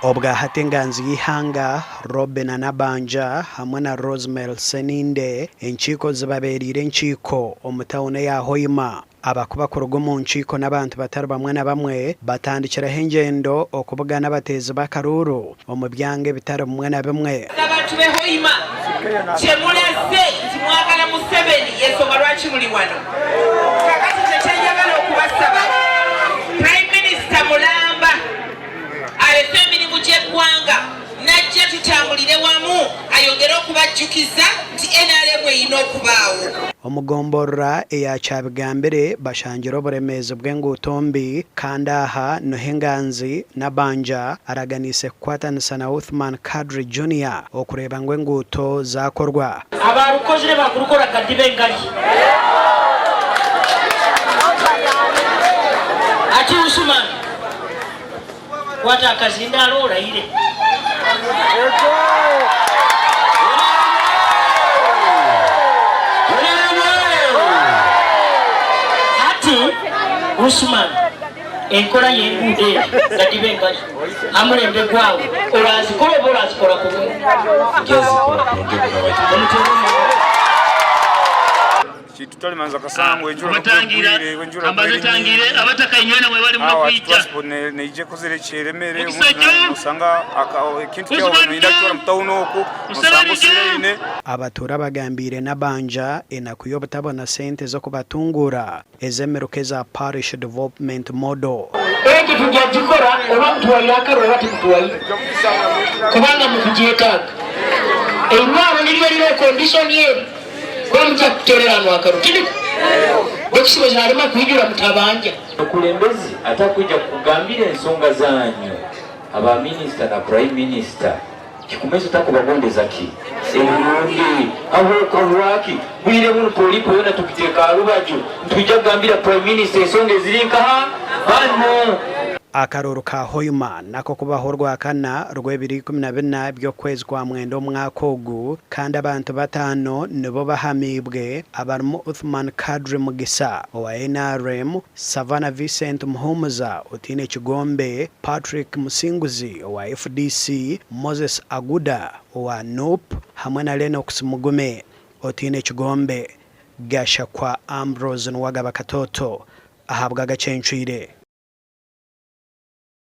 Obwahati enganzi y'eihanga Robinah Nabbanja hamwe na Rosemary Sseninde enkiiko zibabereire enkiiko omu tauni eya Hoima. Abakuba kuruga omu nkiiko n'abantu batari bamwe na bamwe batandikiraho engyendo okubugana abateezi b'akaruuru omu byanga ebitari bimwe na bimwe. Abantu b'e Hoima kyemuraze nti mwagala Museveni y'ensonga lwaki muli wano. Kakati nze kyenjagala okubasaba, Prime Minister mulamba alese emirimu gy'eggwanga najja tutambulire wamu ayongere okubajjukiza nti nrm erina okubaawo. Omu gomborora eya Kyabigambire bashangire oburemeezi bw'enguuto mbi kandi aha niho enganzi Nabbanja araganiise kukwatanisa na Uthman Kadri Junior okureeba ngu enguuto zaakorwa. Abarukozire bakurukora kadiba engari. Ati Usuman, kwata akazindaalo orayire. Hati Usuman, enkora y'enguudo egi kadiba engari ha murembe gwawe orazikora oba orazikora kubi? Ambaze tangiire abataka inywena mwebale muno kwija. Mukisa Joe, Usman Joe, Museveni Joe. Abatuura bagambiire Nabbanja enaku y'obutabona sente z'okubatunguura ez'emiruka eza Parish Development Model. Egi turyagikora oba mutuwaire akaruru oba timutuwaire, kubanga mukugyetaaga. Eirwaro niryo ririho kondishoni eri. Kuba mugya kutoreranwa akaruru, tinikwo? Bokisi bwezirarema kwijura mutabanja. Omukulembezi atakwija kukugambira ensonga zanyu aba minisita na prime minister kikumanyisa otakubagondeza ki ebirungi ahabwaki bwire bunu polipo yona tukiteeka aharubaju nitwija kugambira prime minister ensonga eziri nkaha hanu. Akaruuru ka Hoima nako kubaho Orwakana rw'ebiro 14 by'okwezi kwa Mwenda omwaka ogu kandi abantu bataano nibo bahamiibwe abarimu Uthman Kadri Mugisa owa nrm, Savannah Vincent Muhumuza otaine kigombe, Patrick Musinguzi owa FDC, Moses Aguda owa nup hamwe na Lennox Mugume otaine kigombe. Gashakwa Ambrose Nuwagaba Katoto ahabw'agacencwire.